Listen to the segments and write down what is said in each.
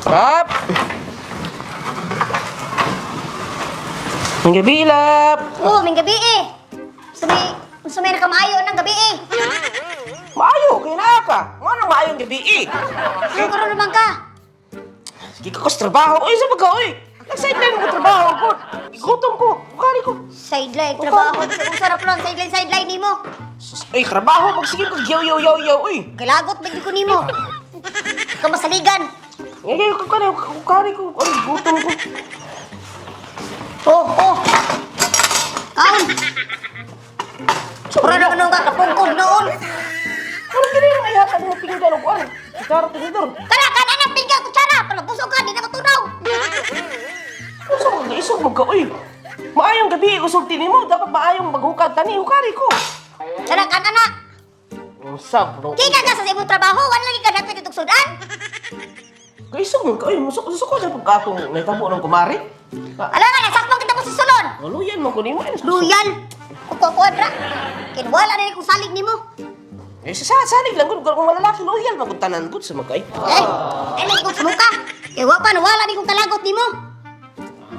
Lap! Ang gabi, Lap! Oh, may gabi eh. Sumay na kamayo ng gabi eh. Maayo, kaya naa ka. Nga nang maayong gabi eh. Ano karon naman ka? Sige ka ko sa trabaho. Uy, sa baga, uy. Nag-sideline ko trabaho ko. Gutom ko. Bukali ko. Sideline, trabaho. Ang sarap lang, sideline, sideline nimo. Sus, uy, trabaho. Magsige ko. Yaw, yaw, yaw, yaw, uy. Galagot ba ko nimo? Ka masaligan. Ngayon, kukari, kukari ko. Ay, gutom ko. Oh. Kaon. Sobra na ka kapungkog noon. Ano kini ang ihatag mo pinggan o kuan? Kutsara tinidor. Kana kana na pinggan kutsara, palabusog ka di na matunaw. Usa ka isog mo ka, uy. Maayong gabi, usulti nimo. Dapat maayong maghukad tani, hukari ko. Kana kana na. Unsa, bro? Kay ka ka sa imong trabaho, wala lagi ka dapat itong sudan. Kaisog mo ka, uy. Musok, musok ko sa pagkatong nahitabo ng kumari. Ah, Ala nga nasakpan kita mo sa sulon. Luyan man ko nimo. Ay, Loyal. Kukuha ra. Kinwala na kung salig nimo. Eh, sa salig lang gud kung malalaki loyal man gud tanan gud sa magkay. Eh, ay lagi kong sumuka. Kay wa pa nawala ni kong kalagot nimo.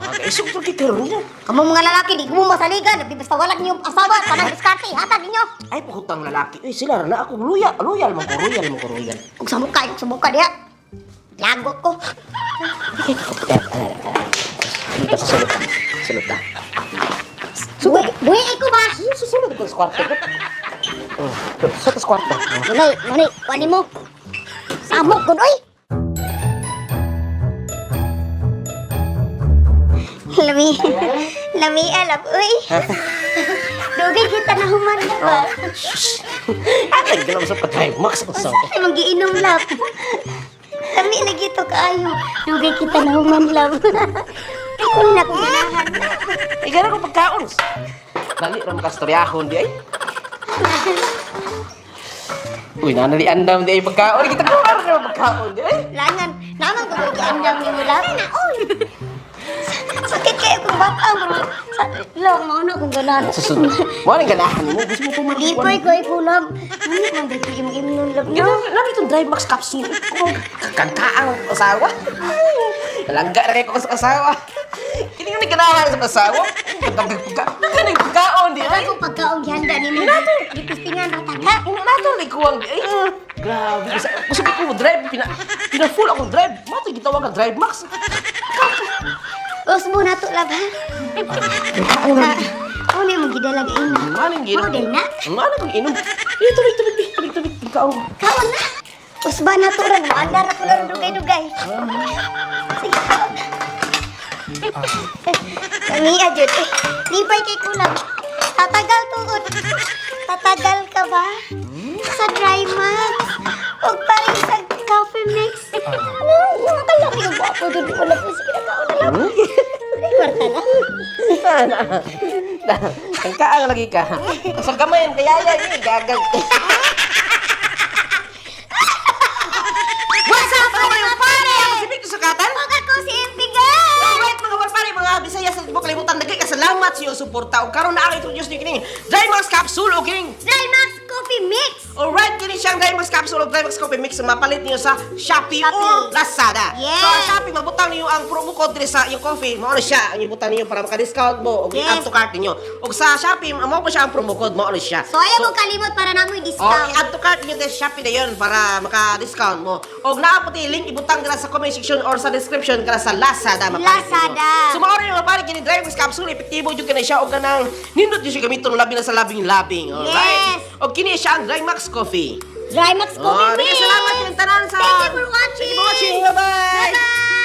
Ah, kaisog to kay karon niya. Kamo mga lalaki di ko mo masaligan, di basta wala niyo asawa, tanang diskarte, hatag ninyo. Ay pahutang lalaki. Uy, sila ra na ako loyal, loyal man ko, royal man ko, royal. Kung sumuka diha. Lagot ko. Dito sa sulod ta. Sulod ta. Buhi, buhi ko ba? Susunod ko sa kwarto ko. Oh, sa tas kwarto. Oh. Manay, manay, kuan mo. Samok gud oy. Lami, lami alap oy. Dugay kita na human na ba? Ah, galaw sa pag-drive max ang sa. Ay, magiinom lap. Lami lagi to kaayo. Dugay kita na human lap. Ay, na kong ganahan. Ay, gana ko pagkaon. Dali ra makastoryahon di ay. Uy, nanali andam di ay pagkaon. Kita ko ra pagkaon di ay. Langan, naman ko giandam ni mo lap. Sakit kayo kung bata bro. Sa lang mo na kung ganahan. Susunod. Mo ning ganahan mo. Gusto mo pa Lipay ko ay kulam. Ano man dito yung imnon lap no? Ganun, nabi itong Drive Max capsule. Kung kakantaang asawa. Nalangga na kayo ko sa asawa. Kini nga nagkanahan sa asawa. Pagka, pagkaon, di ay. Ako pagkaong gihanda ni mo. Gipistingan ra ta ka. Ina nato ni kuwang di ay. Grabe, kasi gusto ko drive, pina full akong drive. Mo to gitawag ang Drive Max. Usbo na to lab ha. Ah, Ano yung gidalag ina? Ano yung ginom? Mo day na. Ano yung inom? Eh, tubig, tubig, tubig, tubig, pagkaon. Kaon na. Usba na to ra maandar ako lang dugay-dugay. Sige kaon. Kami ajud eh. Lipay kay kulang. Tatagal tuod. Tatagal ka ba? Sa dry max. Og paring sa coffee mix. Ano? Nakalaki ang gwapo doon. Wala po. Sige na kaon na lang. Ay, kwarta na. Ang kaang lagi ka. Sa kamay, kaya yan, eh, gagag. What's up, mga pare? Ako si Victor Sukatan. Huwag ako si MP Girl! Alright mga warpare, mga Bisaya sa tibuok kalibutan, daghay ka salamat sa iyong suporta. Ug karon na ako introduce niyo kining Drymax Capsule o kining Drymax Coffee Mix! Alright, kini siyang Drymax Capsule o Drymax Coffee Mix ang mapalit niyo sa Shopee, Shopee. or Lazada. Yes. So, ang Shopee, mabutang niyo ang promo code diri sa iyong coffee. Mao na siya ang ibutang niyo para maka-discount mo og i-add to cart niyo. Og sa Shopee, mao po siya ang promo code, mao na siya. So, ayaw mong kalimot para namoy Oh, discount. i-add to cart niyo sa Shopee na yun para maka-discount mo. Og naa po ti link ibutang dira sa comment section or sa description kara sa Lazada mapalit ninyo. Lazada. So mao rin mapalit kini Drymax Capsule epektibo jud kini siya og kanang nindot jud siya gamiton labi na sa labing-labing. Alright. Yes. Og kini siya ang Drymax Coffee. Drymax Coffee Oh, Mix! salamat yung tanan sa Thank you for watching! Thank you for watching. Bye-bye. Bye-bye!